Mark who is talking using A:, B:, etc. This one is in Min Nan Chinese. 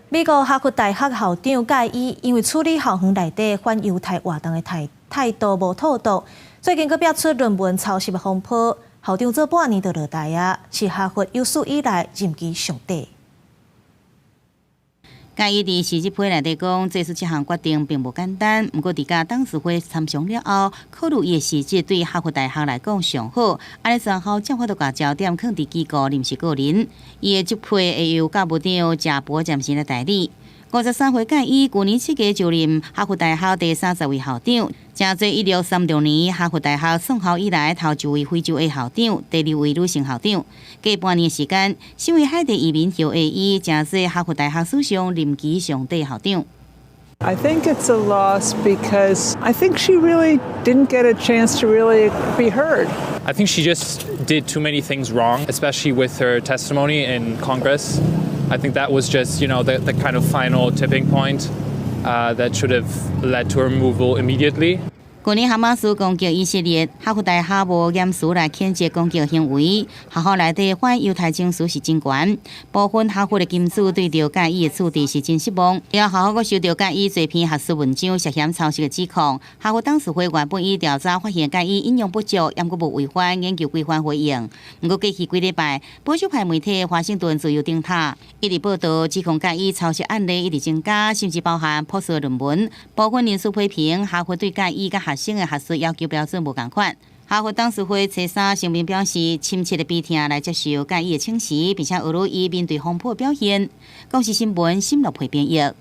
A: 美國哈佛大學校長蓋伊因為處理校園內底反猶太活動的態度無妥當，最近閣爆出論文抄襲的風波，校長做半年就落台啊，是哈佛有史以來任期上短。
B: 蓋伊佇辭職批內底講，做出這項決定並無簡單。毋過，佇佮董事會參詳了後，考慮伊的資質對哈佛大學來講上好，按呢全校才有法度共焦點囥佇機構，毋是個人。伊的職批會由教務長賈伯暫時來代理。53歲蓋伊，舊年7月就任哈佛大學第30位校長，成做1636年哈佛大學創校以來頭一位非洲裔校長，第二位女性校長。過半年時間，身為海地移民後裔伊，成做哈佛大學史上任期上短校長。
C: I think it's a loss because I think she really didn't get a chance to really be heard.
D: I think she just did too many things wrong, especially with her testimony in Congress. I think that was just the kind of final tipping point that should have led to her removal immediately.
B: 舊年哈馬斯攻擊以色列，哈佛大學無嚴詞來譴責攻擊行為。學校內底反猶太情緒是真懸，部分哈佛的金主對著蓋伊的處置是真失望。了後，閣收到蓋伊這篇學術文章涉嫌抄襲的指控。哈佛董事會原本已調查發現蓋伊引用不足，猶閣無違反研究規範回應。毋過過去幾禮拜，保守派媒體《華盛頓自由燈塔》一直報道指控蓋伊抄襲案例一直增加，甚至包含博士論文。部分人士批評哈佛對蓋伊佮學生的學術要求標準無仝款。哈佛董事會初三聲明表示，深切的悲痛來接受蓋伊的請辭，並且呵咾伊面對風波表現。公視新聞，新樂培編譯。